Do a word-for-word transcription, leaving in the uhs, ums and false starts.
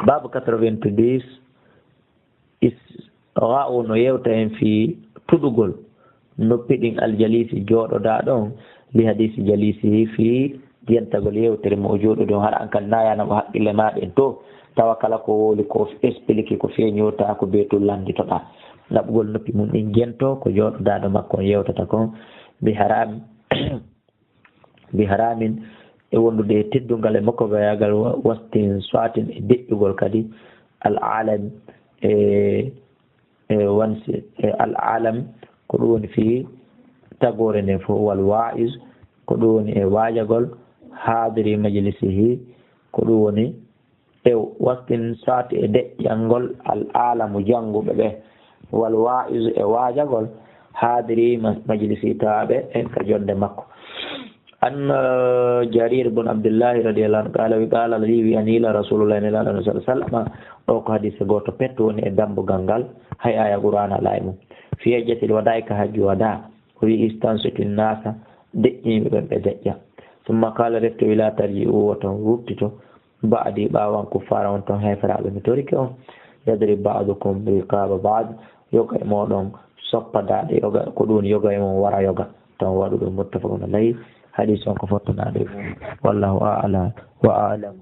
Baabu quatre-vingt-dix, Isra'u no yewta en fii tuɗugol noppi ɗin aljalisi jooɗodaa ɗon, li hadisi jalisihi fii jentagol yewtere mo o jooɗodi on, hara an kadi na yana mo haqqille maa ɗen to, tawa kala ko wowli ko explique ko feeñotaa ko beetul lannditoɗaa. Laɓugol noppi mun ɗin jento ko jooɗodaaɗo makko on yewtata kon, bi haraami, bi haramin, e wondude e teddungal e mokkobayaagal wa-, wastin soatin e deƴƴugol kadi al alam e, e wansi e al alam, ko ɗum woni fii tagoore nden fof, wal wa'iz, ko ɗum woni e waajagol, haadiri majlisihi, ko ɗum woni e wastin saati e deƴƴangol al aalamu jannguɓe ɓe, wal waa'izu e waajagol haadiri ma-, majlisi tawaaɓe e ka jonnde makko. An, eh, Jarir bun Abdullahi radiyallahu anhu qaala wi qaala li wi an ila Rasulullah ila Rasulullah sallallahu alaihi wasallam. O ko hadise gooto petto woni e dambugal ngal, hay aya Qur'aana alaa e mum. Fi hajjatil wadaa ka hajju wadaa, o wi istansitu nasa, deƴƴiiɓe ɓen ɓe deƴƴa. Summa qaala refti wi laa tarji'u, woto wuttito, ba'di, ɓaawo an kuffaara on ton heeferaaɓe, mi torike on. Yadrib ba'dukum riqaaba ba'd, yoga e mooɗon soppa daaɗe yoga, ko ɗum yoga e mon wara yoga. Tan waɗu ɗum, muttafaqun alayhi. Hadis on ko fottanaaɗo e mum. Wallahu a'la wa a'lam.